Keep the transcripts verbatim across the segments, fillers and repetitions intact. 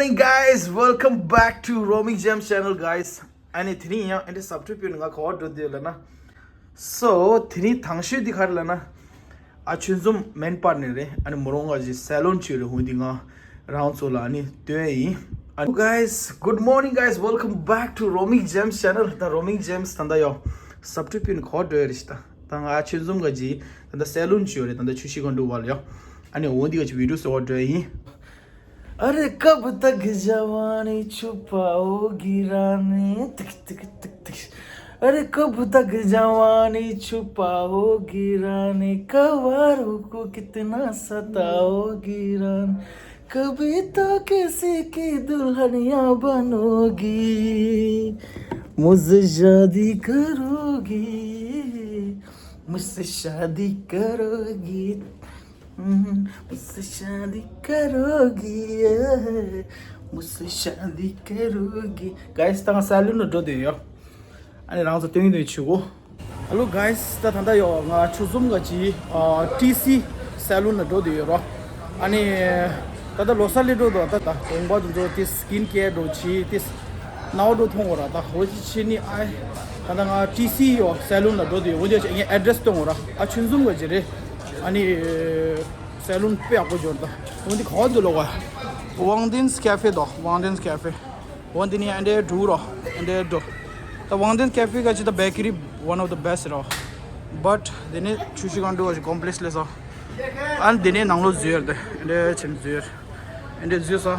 Hey guys, welcome back to Roaming Gems channel, guys. ཨ་ནི་དེ་རིང་ཡང་ཨ་ནི་སབ་ཁྲུ་པི་ཡོན་ང་ག་བར་འགྲོ་འདོད་ལ་ན། So དེ་རིང་དང་ཤོས་འདི་ག་རེ་ལ་ན། ཨ་ཆོས་འཛོམས་མན་པར་ནས་རེད། ཨ་ནི་མོ་རང་ང་ཞིག་སེ་ལོན་ཅིག་རེད། འོ་འདི་ང་རང་ཚོ་ལ་ཨ་ནི་སྟོན་ཡིན། ཨ་ནི་guys, good morning guys, welcome back to Roaming Gems channel. ད་Roaming Gems ད་ད་ཡོ་སབ་ཁྲུ་པི་ཡོན་ག་བར་འགྲོ་ཡ་རེད་ཤི་ད། ད་ང་ཨ་ཆོས་འཛོམས་ང་ཞིག་ད་ད་སེ་ལོན་ཅིག་ཡོད་རེད། ད་ད་ཆུ་ཤི་གང་འགྲོ་བ་ལ་ཡོ། ཨ་ནི་འོ་འདི་ག་ཅིག་བི་ཌིའོ་བཟོ་བར་འགྲོ་ཡ་ཡིན། अरे कब तक जवानी छुपाओगी रानी, तिक तिक तिक तिक। अरे कब तक जवानी छुपाओगी रानी, कवारों को कितना सताओगी रानी, कभी तो किसी की दुल्हनिया बनोगी, मुझसे शादी करोगी, मुझसे शादी करोगी। मुझसे शादी करोगी, मुझसे शादी करोगी। Guys, ད་ང་སེ་ལོན་ལ་འགྲོ་འདོད་ཡོད། ཨ་ནི་རང་ཚོ་སྟོན་གྱི་འདུག་ཆུ་གོ། Hello guys, ད་ད་ལྟ་ཡོ་ང་ཆུ་འཛོམས་ང་ཅིག་ཊི་སི་སེ་ལོན་ལ་འགྲོ་འདོད་ཡོད་རོ། ཨ་ནི་ད་ལྟ་ལོ་གསར་སླེབས་འགྲོ་འདུག་ད་ད་དགོངས་པ་དེ་ཚོ་དེ་སི་ཀིན་ཀེར་འགྲོ་ཆི་དེ་ནའོ་འགྲོ་མཐོང་གོ་ར། ད་འོ་ཅི་ཆི་ནི་ཨ་ད་ད་ང་ཊི་སི་ཡོ་སེ་ལོན་ལ་འགྲོ་འདོད་ཡོད། འོ་ཅི་ངས་ཨེ་ཌི་རེ་སི་སྟོན་གོ་ར། ཨ་ཆུ་འཛོམས་ང་ཅིག་རེད། ཨ་ནི་སེ་ལོན་དཔེ་ཡག་པོ་འབྱོར་ད། འོ་འདི་ག་བ་འདུག་ལོ་ག་ཝང་ཏིན་ཀེ་ཧྥེ་དོ། ཝང་ཏིན་ཀེ་ཧྥེ། འོ་འདི་ནི་ཨ་འདྲེ་འགྲོ་རོ། ཨ་འདྲེ་འགྲོ། ད་ཝང་ཏིན་ཀེ་ཧྥེ་ག་ཅི་ད་བེ་ཀི་རི་one of the best རོ། བཊ་འདི་ནི་ཆུ་ཤི་གང་འགྲོ་བ་ཞིག་ཀོམ་པི་ལེགས་སླེབས་སོ། ཨ་འདི་ནི་ནང་ལོགས་འཛུལ་ཡར་དེ་ཨ་འདྲེ་ཆེན་འཛུལ་ཡར། ཨ་འདྲེ་འཛུལ་སོ།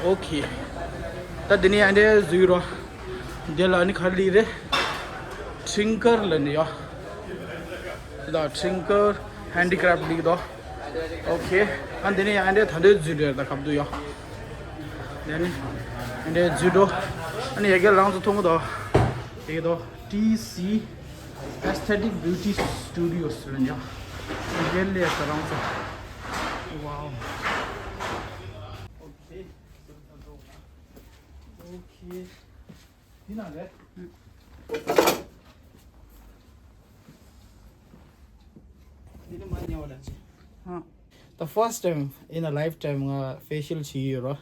ཨོ་ཁེ། ད་འདི་ནི་ཨ་འདྲེ་འཛུལ་རོ། འདི་ལ་ནི་ག་རེ་ལི་རེད། ཊིང་ཀར་ལ་ནི་ཡོ། ད་ཊིང་ཀར་ཧན་ཌི་ཀེ་རབ་ཊི་ལིག་དོ། ཨོ་ཁེ། ཨ་འདི་ནས་ཡང་འདྲེ་ད་འདྲེ་འཛུལ་རེད་ད་ཁབ་ཏུ་ཡོ། འདི་ནས་འདྲེ་འཛུལ་འགྲོ། ཨ་ནི་ཡ་གི་རང་ཚོ་མཐོང་གི་དོ། ཡ་གི་དོ། ཊི་སི་Aesthetic Beauty Studios ལ་ཡོ། ཡ་གི་ལས་ད་རང་ཚོ། ཝའོ། ཨོ་ཁེ། ཨོ་ཁེ། འདི་ན་རེད། འདི་ནི་མ་ཉལ་བ་ལ་ཅི། ཨ། The first time in a lifetime ང་ཕེ་ཤལ་བྱེད་ཀྱི་ཡོད་རོ།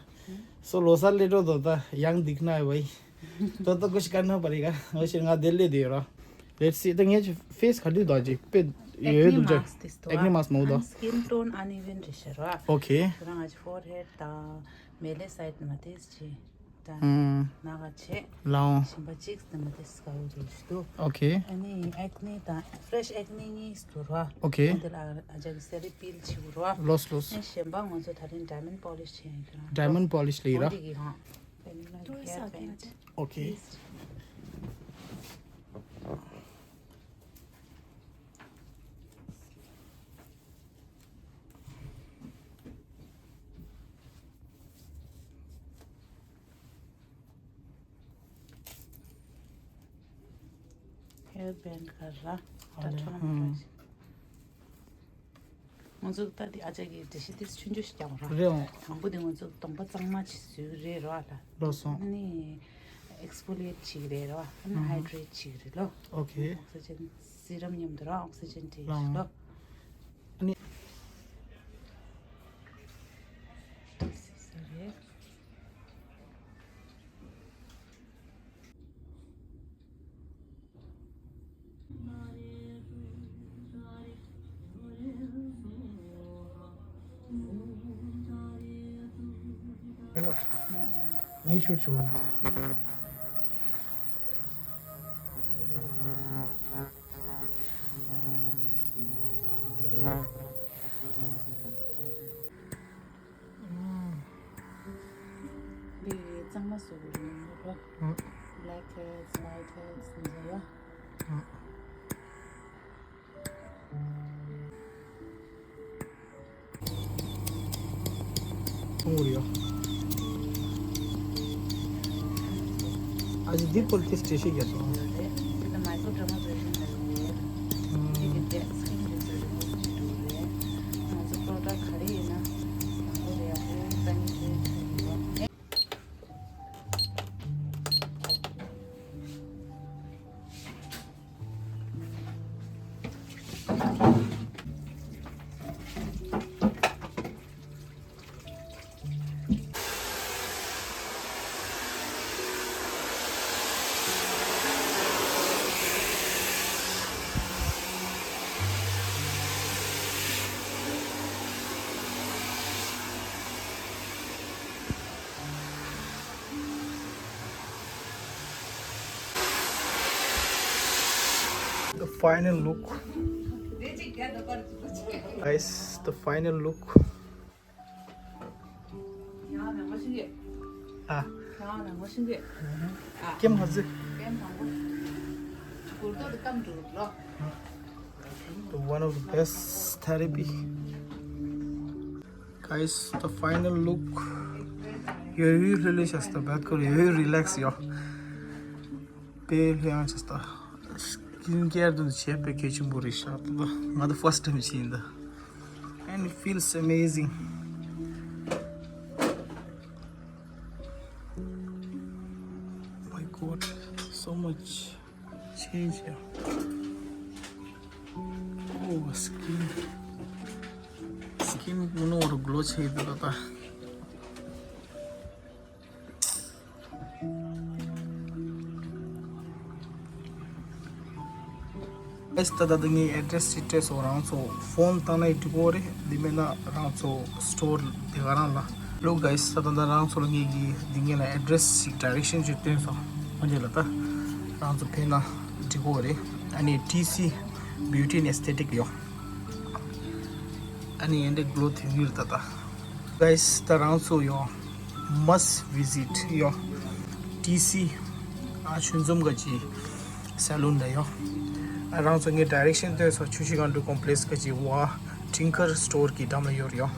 སོ་ལོ་གསར་སླེབས་འགྲོ་དོ་ད་ཡང་འདི་ཁ་ན་བའི། དོ་ད་ཀུ་ཤི་ཀ་ན་པ་རི་ག་འོ་ཤི་ང་དེ་སླེབས་དེ་ཡོད་རོ། Let's see ད་ངའི་ཕེ་སི་ག་དུས་དོ་ཅི་པེ་ཡོད་དུ་ཅི། ཨེག་ནི་མཱ་སི་མོ་དོ། Skin tone uneven རེད་ཤག་རོ། ཨོ་ཁེ། ཁྱོད་རང་ང་ཅི་ཕོར་ཧེཌ་དང་མེ་ལེ་སའིཌ་ནི་མ་དེས་ཅི། ད་ཨུམ། ན་ག་ཆེ། ལའོ། ཞིམ་པ་གཅིག་ཙམ་མ་དེ་སྐ་བོ་རུ་ཞུ་དུ། ཨོ་ཁེ། ཨ་ནི་ཨེག་ནི་དང་ཕེ་རེ་ཤི་ཨེག་ནི་གཉིས་སུ་རོ། ཨོ་ཁེ། ཨ་དེ་ལ་ཨ་ཅག་གི་སེ་རི་པིལ་ཆི་བོ་རོ། ལོས་ལོས། ཨ་ཞིམ་པ་ང་ཚོ་ད་རིང་ཌའི་མོན་པོ་ལིཤ་བྱས་ཡིན་ཀྱང་། ཌའི་མོན་པོ་ལིཤ་ལི་ར། འདི་གི་ཧང་། ཨོ་ཁེ། ཧེར་བེན་ག་ར། ད་ཁྲོམ་ར། ང་ཚོ་ད་དེ་ཨ་ཅག་གི་འགྲེལ་བཤད་དེ་ཆུང་ཆུང་ཞིག་རྒྱག་ར། རེད་འོང་། དང་པོ་དེ་ང་ཚོ་གདོང་པ་གཙང་མ་ཅིག་བཟོས་རེད་ར་ལ། ལོ་སོང་། ཨ་ནི་ཨེག་སི་ཕོ་ལི་ཨེཊ་བྱེད་ཀྱི་རེད་ར། ཨ་ནི་ཧའི་ཌི་རེཊ་བྱེད་ཀྱི་རེད་ལོ། ཨོ་ཁེ། ཨོག་སི་ཇན་སི་རམ་མཉམ་དུ་ར་ཨོག་སི་ཇན་ཏེ་ལོ། ཨ་ནི། སོ་རི། ངས་ཤུར་བྱུང་། འདི་གཙང་མ་བཟོ་དགོས་རེད་ལ། Black heads, white heads འདི་ཚོ་ཡ། ཐུང་ངུ་རེད་ཡ། ཨ་ཅེ་འདི་ཀོལ་ཏི་སི་ཊེ་ཤི་རྒྱག་སོང་། འདི་ད་མའི་ཀོ་ཌར་མ་བྷི་རེ་ཤན་ལ་ཡོད་རེད། འདི་གི་ཌེཌ་སི་ཀིན་རེ་ཛར་རི་མུབ་བྱེད་འགྲོ་གི་རེད། ང་ཚོ་པོ་རོ་ཌག་ག་རེ་ཡིན་ན་དང་པོ་རེད་ཡ། ཨོ་ཙ་ནི་ཀྲེ་ཁྲུ་ཡིན་པ། Final look. Guys, the final look. ཨ། ཀེམ་ཧ་ཟི། One of the best therapy. Guys, the final look. ཡོད་ཡོད་ལྷོད་ལྷོད་བྱས་སོང་། བད་ཀུར་ཡོད་ཡོད་རི་ལེགས་ཡོད། དཔེ་ལྷོད་ཡངས་བྱས་སོང་། སི་ཀིན་ཀེར་དུ་བྱེད་དཔེ་གལ་ཆེན་པོ་རེད་ཤག་ད་ང་ད་first time བྱས་ཡིན་ད། And it feels amazing. My God, so much change here. Oh, skin. Skin དངོས་གནས་ཝར་གློ་ཆེ་ཡོད་པ་ད། Guys, ད་ལྟ་ངའི་address ཅིག་སྤྲད་སོང་། རང་ཚོ་phone བཏང་ན་འགྲིག་གི་རེད། འདི་མེད་ན་རང་ཚོ་store དེ་ག་རང་ལ། Hello guys, ད་ལྟ་རང་ཚོ་ལ་ངས་ཀྱི་འདི་ངས་ལ་address ཅིག་direction ཅིག་སྟོན་སོང་། འོན་ཏེ་ལ་ད་རང་ཚོ་ཕེབས་ན་འགྲིག་གི་རེད། ཨ་ནི་T C Beauty and Aesthetic ཡོད། ཨ་ནི་ཡན་དེ་གློ་ཐེབས་ཡོད་ད་ད། Guys, ད་རང་ཚོ་ཡོད། Must visit ཡོད། T C ཨ་ཆུ་འཛོམས་ག་ཅི་salon ད་ཡོད། ཨ་རང་ཚོ་ངའི་direction སྟོན་སོང་། ཆུ་བཞི་སྒང་དྲུག་complex ག་ཅི་བ་Tinker store གི་འགྲམ་ལ་ཡོད་ཡོད།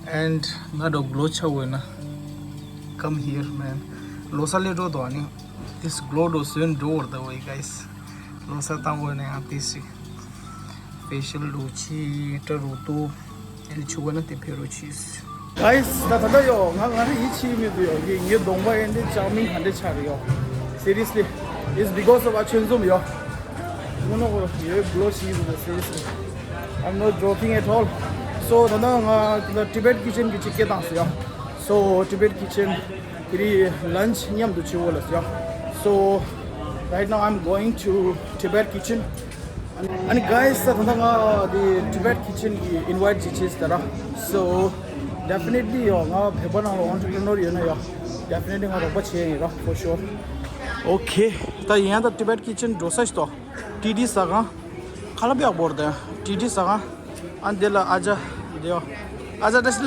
And ང་འགྲོ་གློ་ཆ་བོ་ན། Come here, man. ལོ་ས་ལེ་འགྲོ་དོ་ཨ་ནི། This glow འགྲོ་སོན་འགྲོ་བར་ད་བའི་guys. ལོ་ས་བཏང་བོ་ན་ཡང་དེ་ཞིག facial འགྲོ་ཆི་ཏྲ་རུ་ཏུ། ཨ་ནི་ཆུ་བོ་ན་དེ་ཕེ་རུ་ཆིས། Guys, ད་ད་ད་ཡོ། ང་ང་རི་ཡི་ཆི་མི་དུ་ཡོ། ངའི་ངའི་གདོང་པ་ཨེ་འདྲ་ཅང་མིན་ག་འདྲ་ཆ་རེ་ཡོ། Seriously, it's because of ཨ་ཆུ་འཛོམས་ཡོ། ངོ་ནོ་ཡོ་གློ་ཤི་ཡི་འདུག seriously. I'm not joking at all. So ད་ད་ང་ད་Tibet Kitchen གི་ཅིག་སྐད་བཏང་སོ་ཡོ། So Tibet Kitchen དེ་རིང་lunch མཉམ་དུ་བྱེད་འོ་ལ་སོ་ཡོ། So right now I'm going to Tibet Kitchen. ཨ་ནི་guys, ད་ད་ང་དེ་Tibet Kitchen གི་invite ཅིག་བྱས་ཟེར་ར། So definitely ཡོ། ང་བོད་པ་ནང་ལ་entrepreneur ཡོད་ན་ཡོ། Definitely ང་རོགས་པ་བྱེད་ཡིན་ར། For sure. Okay. ད་ཡིན་ད་Tibet Kitchen འགྲོ་ས་ཞིག་ཏོ། T D ཟ་ཁང་། ཁ་ལ་པེ་ཡག་པོ་རེད། T D ཟ་ཁང་། ཨ་འདི་ལ་ཨ་ཅག་དེ་ཡོ། ཨ་ཅག་བཀྲ་ཤིས་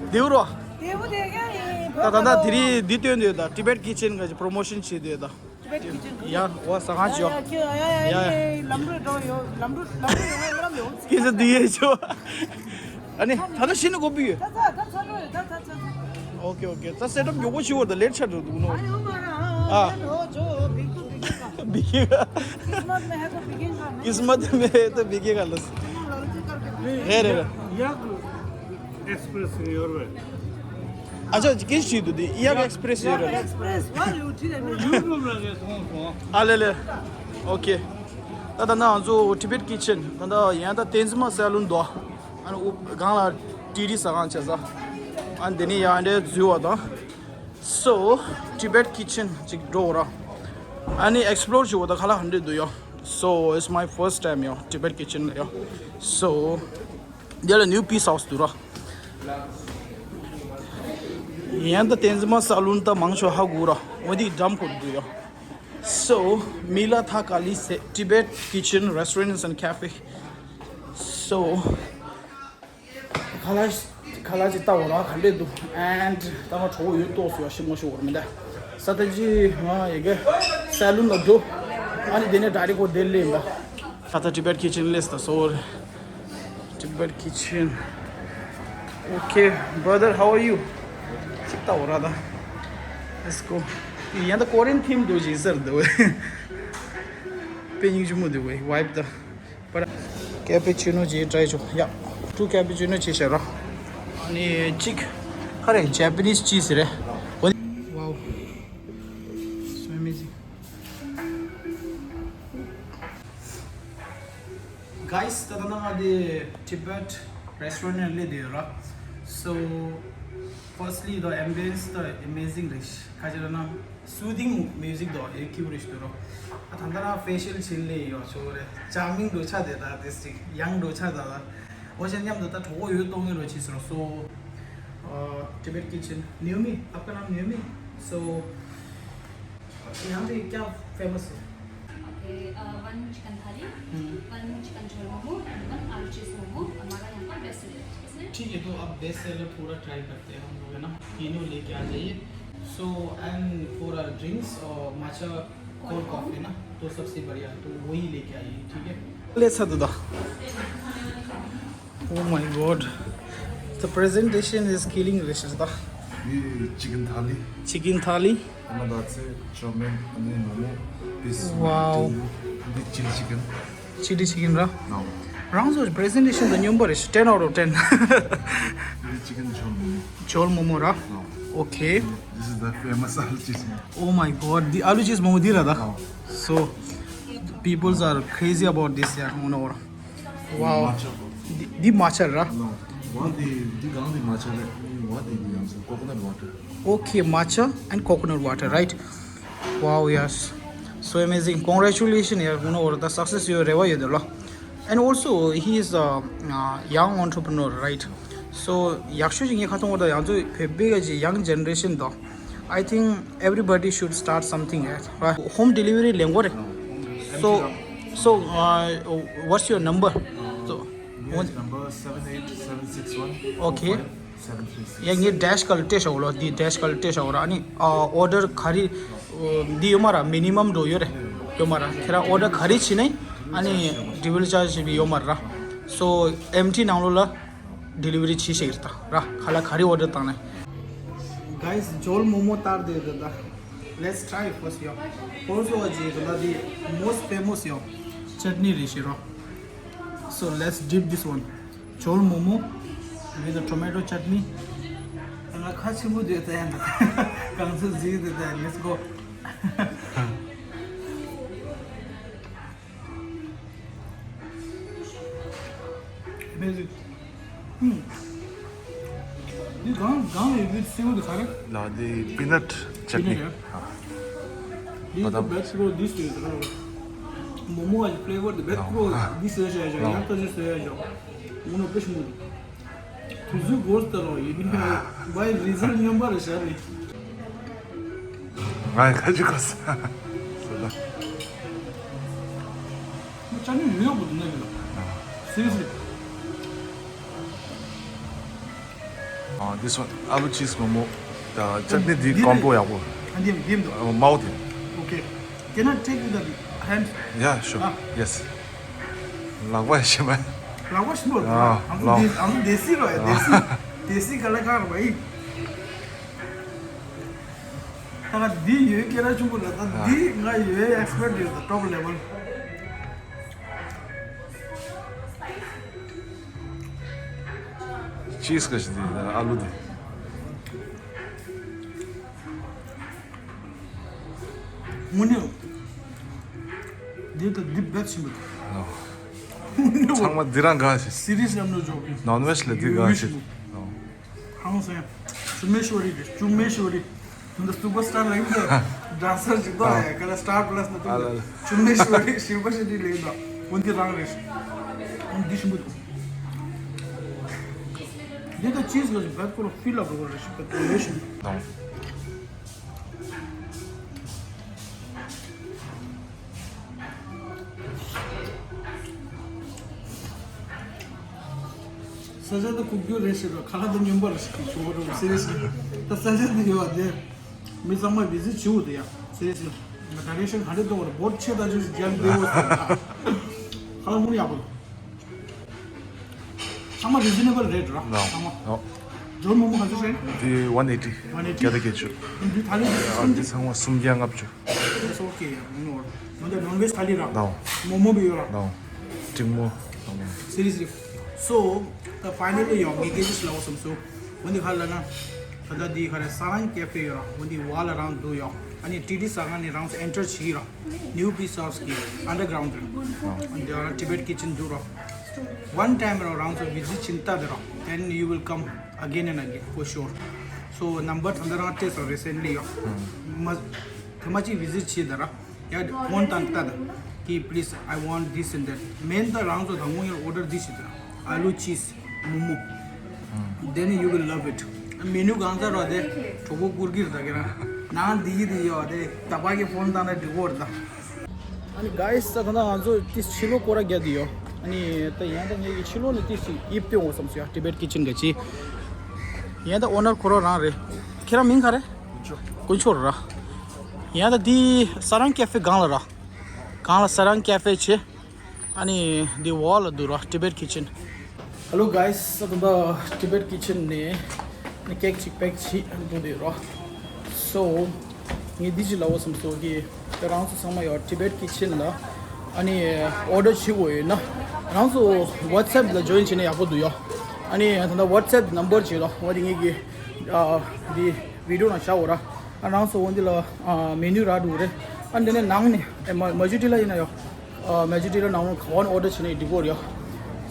བདེ་པོ་རོ། བདེ་པོ་བདེ་ཡ་ཡིན། ད་ད་ད་དེ་རིང་འདི་སྟོན་འདོད་ད། Tibet Kitchen གི་promotion བྱེད་འདོད་ད། Tibet Kitchen གི། ཡ་ཝ་ཟ་ཁང་ཅིག་ཡོ། ཡ་ཡ་ཡ་ཡ། ལམ་རོ་འགྲོ་ཡོ། ལམ་རོ་ལམ་རོ་ཡོང་ལམ་ཡོང་། སྐད་ཆ་འདི་ཡས་ཆོ། ཨ་ནི་ད་ལྟ་ཤི་ནི་གོ་བི་ཡོད། ད་ད་ད་ཚ་ལོ་ཡོད། ད་ད་ཚ། Okay, okay. ད་set up མགྱོགས་པོ་བྱེད་བར་ད་late ཆགས་འགྲོ་འདུག་ནོ། ཨ་ཡོ་མ་ར། ཨ། ཨ་ཡོ་ཇོ་བིག་ཏུ་བིག་ཏུ་ག། བིག་ག། किस्मत में है तो बिकेगा ना। किस्मत में है तो बिकेगा लस। लड़की करके। རེད་རེད་རེད། ཡག་express ཡོད་རེད། ཨ་ཅག་གིས་ཞུས་འདུག་དེ་ཡག་express ཡོད་རེད། Express ཝ་ཡོད་ཅི་རེད། YouTube ལ་རེད་སོང་སོང་། ཨ་ལེ་ལེ། Okay. ད་ད་ན་ང་ཚོ་Tibet Kitchen ད་ད་ཡང་ད་བསྟན་འཛིན་མ་སལ་ལུན་དོ། ཨ་ནི་སྒང་ལ་T D ཟ་ཁང་བྱས་ས། ཨ་ནི་དེ་ནས་ཡང་འདྲའི་འཛུལ་བ་དང་། So Tibet Kitchen ཅིག་འགྲོ་ར། ཨ་ནི་explore བྱེད་བ་དང་ཁ་ལག་ཧ་འདྲེ་འདུག་ཡོ། So it's my first time ཡོ། Tibet Kitchen ལ་ཡོ། So འདི་ལ་new piece house འདུག་ར། ཡང་ད་བསྟན་འཛིན་མ་སལ་ལུན་ད་མང་ཤོས་ཧ་གོ་ར། འོ་འདི་འགྲམ་ཁོ་འདུག་ཡོ། So Mila Thakali Tibet Kitchen Restaurant and Cafe. So ཁ་ལག་ཁ་ལག་ཅིག་ལྟ་བ་ལ་ག་འདྲས་འདུག And ད་ང་གྲོགས་ཡོད་ཏོག་སུ་ཡ་ཤི་མོ་ཤི་བར་མི་འདའ། ས་ད་ཅི་ང་ཡི་གེ་སལ་ལུན་ལ་འགྲོ། ཨ་ནི་དེ་ནས་direct ཁོ་དེ་ལས་འདའ། ད་ད་Tibet Kitchen ལས་ད་སོ་རེ། Tibet Kitchen. Okay, brother, how are you? ཅིག་ལྟ་བ་ར་ད། Let's go. ཡང་ད་Korean theme འདུག་ཅིག་ཟེར་འདུག་བས། དཔེ་སྙིང་རྗེ་མོ་འདུག་བས། Vibe ད། But cappuccino ཅིག་try ཆོག་ཡ། Two cappuccino ཅིག་བྱས་ར། ཨ་ནི་གཅིག་ཁ་རེ་Japanese cheese རེད། Wow. So amazing. Guys, ད་ལྟ་ང་དེ་Tibet restaurant ནས་སླེབས་བསྡད་ཡོད་ར། So firstly the ambience ད་amazing རེད། ཁ་ཅིག་ལ་ན་soothing music ད་ཨེ་ཁྱིའུ་རེད་ཞུ་དུ་རོ། ཨ་ད་ལྟ་ར་facial བྱེད་ལེ་ཡོད་ཆོག་རེད། ཅང་མིང་འགྲོ་ཆ་དེ་ད་དེ་སི་ཡང་འགྲོ་ཆ་ད་ད། འོ་ཞེ་མཉམ་དུ་ད་གྲོགས་པོ་ཡོད་གཏོང་གི་རོ་ཆི་སོ་སོ། Tibet Kitchen, Naomi, आपका नाम Naomi? So यहाँ पे क्या फेमस है? Uh, one chicken thali, one chicken jhol momo, and one aloo cheese momo. हमारा यहाँ का best seller है। ठीक है, तो अब बेस्ट सेलर पूरा ट्राई करते हैं हम लोग, है ना? तीनों लेके आ जाइए। So and for our drinks, matcha cold coffee ना, तो सबसे बढ़िया है, तो वही लेके आइए, ठीक है? ले सा दुदा। Oh my god, the presentation is killing, Rishita. ये चिकन थाली। चिकन थाली। अनादाचे, चाउमिन, अनि मोमो, पिस। Wow. This chili chicken. Chili chicken, right? No. རང་ཚོ་presentation དང་སྙོམས་པོ་རེད། ten out of ten. This chicken jhol momo. Jhol momo, right? No. Okay. This is the famous aloo cheese momo. Oh my god, the aloo cheese momo འདི་རེད་ད། No. So peoples are crazy about this, yeah. Wow. འདི་འདི་matcha རེད། No. འདི་འདི་གང་འདི་matcha རེད། འདི་ཡང་coconut water. Okay, matcha and coconut water, right? Wow, yes. So amazing. Congratulations, yeah. You know, the success you རེ་བ་ཡོད་དེ་ལོ། And also, he is a, uh, young entrepreneur, right? So ཡག་ཤོས་ཅིག་ངས་ཁ་ཐོན་བོར་ད་ཡང་ཚོ་བོད་པའི་ག་ཅིག་young generation དང་། I think everybody should start something, right? Home delivery ལེན་གོ་རེད། So, so, uh, what's your number? So, number seven eight seven six one. Okay. Seven three six. ཡ་ངའི་dash call སྤྲད་ཤོག་ལོ། འདི་dash call སྤྲད་ཤོག་ར། ཨ་ནི་ཨ་order ག་རེ་འདི་ཡོད་མ་ར། minimum འགྲོ་ཡོད་རེད། ཡོད་མ་ར། ཁྱེད་རང་order ག་རེ་བྱེད་ནས་ཨ་ནི་delivery charge བྱེད་པའི་ཡོད་མ་ར། So empty ནང་ལོགས་ལ་delivery བྱེད་ཤེས་རེད་ད་ར། ག་ལ་ག་རེ་order བཏང་ནས། Guys, jhol momo ལྟར་དེ་རེད་ད། Let's try first, yo. First of all, ཇི་ག་ལ་དེ་most famous, yo, chutney རེད་ཤེས་རོ། So let's dip this one. Jhol momo with a tomato chutney. ང་ཁ་ཆེན་པོ་དེ་ད་ཡང་གང་ཚོད་ཟིག་དེ་ད། Let's go. Amazing. ཧུམ། འདི་གང་གང་ཡོད་པའི་སེའུ་དེ་ག་རེ། ལ་དེ་peanut chutney. Peanut, yeah. འདི་the best, bro. This is, uh, momo as flavor, the best, bro. This is, uh, ཡག་ཏོ་ཞིག་ཟེར་ཡ་ཞོ། ངོ་ནོ་པེ་ཤི་མོ། དུས་ཚོད་འགོར་ལྟ་རོགས་ཡིན། བའི་རི་ཛལ་སྙོམས་པ་རེད་ཤག་ནི། ང་ཁ་ཅིག་གོ་ས། ཅ་ནི་ཡོད་པོ་འདུག་ན་ཡོད། Seriously. Uh, this one, aloo cheese momo. The chutney འདི་combo ཡག་པོ། ཨ་འདི་འདི་འདུག་མའོ་དེ། Okay. Can I take with the hand? Yeah, sure. Yes. ལག་པ་ཞིམ་པ། ལག་པ་ཞིམ་པོ། ཨ་ང་ཚོ་དེ་ཨ་ང་ཚོ་དེ་སི་རོ་ཡ། དེ་སི། དེ་སི་ག་ལ་གང་རོ་ཡིན། ད་ང་འདི་ཡོད་སྐད་ན་ཆུང་པོ་ལ། ད་འདི་ང་ཡོད་expert ཡོད་ད། Top level. Cheese ག་ཞིག་འདི་ཨ་ལུ་འདི། དངོས་གནས། འདི་ད་འདི་best ཞིག་མི་འདུག་ཚང་མ་འདི་རང་དགའ་ཞིག Seriously, I'm not joking. Non veg ལ་འདི་དགའ་ཞིག་ཧང་སང་། ཅུ་མེ་ཤོ་རི་རེད། ཅུ་མེ་ཤོ་རི། འདི་superstar ལ་ཡིན་ད། Dancer ཅིག་ད་ཡ་ག་ལ་Star Plus ན་ཐུག་ཅུ་མེ་ཤོ་རི་ཤིལ་པ་ཤི་རི་ལེ་ད། འོན་ཏེ་རང་རེད། འོན་འདི་ཞིམ་པོ་འདུག་འདི་ད་cheese ག་ཞིག་བད་ཁོ་ར་feel up རེད་ཤི་བད་ལེ་ཞིམ། ས་ཆ་དེ་ཁུག་རྒྱུ་རེད་ཞེས་པ་ཁ་ཁ་དེ་སྙོམས་པ་རེད་ཞེས་ཁྱོད་རང་seriously། ད་ས་ཆ་དེ་ཡོད་པ་དེ་མི་ཚང་མ་visit བྱེད་འོ་དེ་ཡ་seriously། ང་direction ག་འདྲ་གཏོང་བར་board ཆེ་ད་ཅོ་ཞིག་རྒྱལ་བདེ་བོ་ཟེར་ད། ཁ་ལ་ཧུར་ཡག་པོ། ཚང་མ་reasonable rate ར། ཚང་མ། ཇོ་མོ་མོ་ག་ཚོད་རེད། དེ་one eighty. One eighty. བརྒྱ་དང་བརྒྱད་ཅུ། འདི་ཐ་ལི་འདི་ཨ་འདི་ཚང་མ་སུམ་བརྒྱ་ལྔ་བཅུ། It's okay, yeah, no worry. ང་ཚོ་non veg ཐ་ལི་ར། ལའོ། མོ་མོ་བི་ཡོད་ར། ལའོ། ཀྲིང་མོ། Seriously. So the finally ཡོང་ངེ་གེ་ཇིས་ལའོ་སམ་སོ། འོན་ཏེ་ཧ་ལ་ན། ད་ལྟ་འདི་ག་རེ་ས་རང་cafe ཡོད་ར། འོན་ཏེ་བ་ལ་རང་འདུག་ཡོད། ཨ་ནི་ཏི་ཏི་ས་ག་ནས་རང་ཚོ་enter བྱེད་ཀྱི་ར། New piece of ski underground རེད། འདི་ར་Tibet kitchen འདུག་ར། One time ར་རང་ཚོ་visit བྱེད་ལྟ་དེ་ར། Then you will come again and again for sure. So number ད་ལྟ་རང་སྤྲད་སོང་recently ཡོད། མ་ཐེངས་མ་གཅིག་visit བྱེད་དེ་ར། ཡ་phone བཏང་ལྟ་དེ། གི་please, I want this and that. མེན་ད་རང་ཚོ་ད་དངོས་ཡོད་order འདི་བྱེད་དེ་ར། ཨ་ལུ་cheese མོ་མོ། Then you will love it. Menu གང་ཚར་བ་དེ་གྲོགས་པོ་བསྐུར་གྱི་རེད་ད་ག་རང་། ནང་འདི་གི་འདི་ཡོད་དེ་ད་པ་གི་phone བཏང་ན་འགྲིག་གོ་རེད་ད། ཨ་ནི་guys, ད་ད་ང་ཚོ་ཏིས་ཕྱི་ལོགས་སྐོར་ར་རྒྱག་དུས་ཡོད། ཨ་ནི་ད་ཡང་ད་ངེད་ཀྱི་ཕྱི་ལོགས་ནས་ཏིས་ཅིག་ཡིབ་སྟེ་འོང་བསམ་སོང་ཡ། Tibet Kitchen གི་ཅི། ཡང་ད་ཨོ་ནར་ཁོ་རང་རང་རེད། ཁྱེད་རང་མིང་ག་རེད། དཀོན་མཆོག་ར། ཡང་ད་འདི་ས་རང་ཀེ་ཧྥེ་སྒང་ལ་ར། སྒང་ལ་ས་རང་ཀེ་ཧྥེ་བྱས། ཨ་ནི་འདི་འོག་ལ་འདུག་ར། Tibet Kitchen. Hello guys, ད་ད་Tibet Kitchen ནས་ནི་ཀེག་ཅིག་པེག་བྱས་འགྲོ་དུས་ར། So ངས་འདི་ཅིག་ལབ་འོ་བསམ་སོང་གི། ད་རང་ཚོ་ཚང་མ་ཡོད་Tibet Kitchen ལ་ཨ་ནི་ཨོ་ཌར་བྱེད་དགོས་ཡོད་ན། རང་ཚོ་WhatsApp ལ་join བྱས་ན་ཡག་པོ་འདུག་ཡ། ཨ་ནི་ད་ལྟ་WhatsApp number བྱེད་རོགས། འོ་དེ་ངེད་ཀྱི་ཨ་འདི་video ནང་བཞག་འོ་ར། ཨ་རང་ཚོ་འོ་འདི་ལ་ཨ་menu རག་འདུག་རེད། ཨ་འདི་ནས་ནང་ནས་ཨེ་མ་མ་ཇུ་ཏི་ལ་ཡིན་ན་ཡོད། ཨ་མ་ཇུ་ཏི་ལ་ནང་ལ་ག་བ་ནས་ཨོ་ཌར་བྱས་ན་འགྲིག་གོ་རེད་ཡ།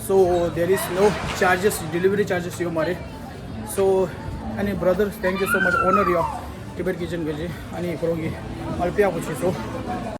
So there is no charges, delivery charges ཡོད་མ་རེད། So ཨ་ནི་brother, thank you so much, owner ཡ། Tibet Kitchen གི་ཅི། ཨ་ནི་ཁོ་རང་གི་མ་ལ་དཔེ་ཡག་པོ་བྱས་སོང་།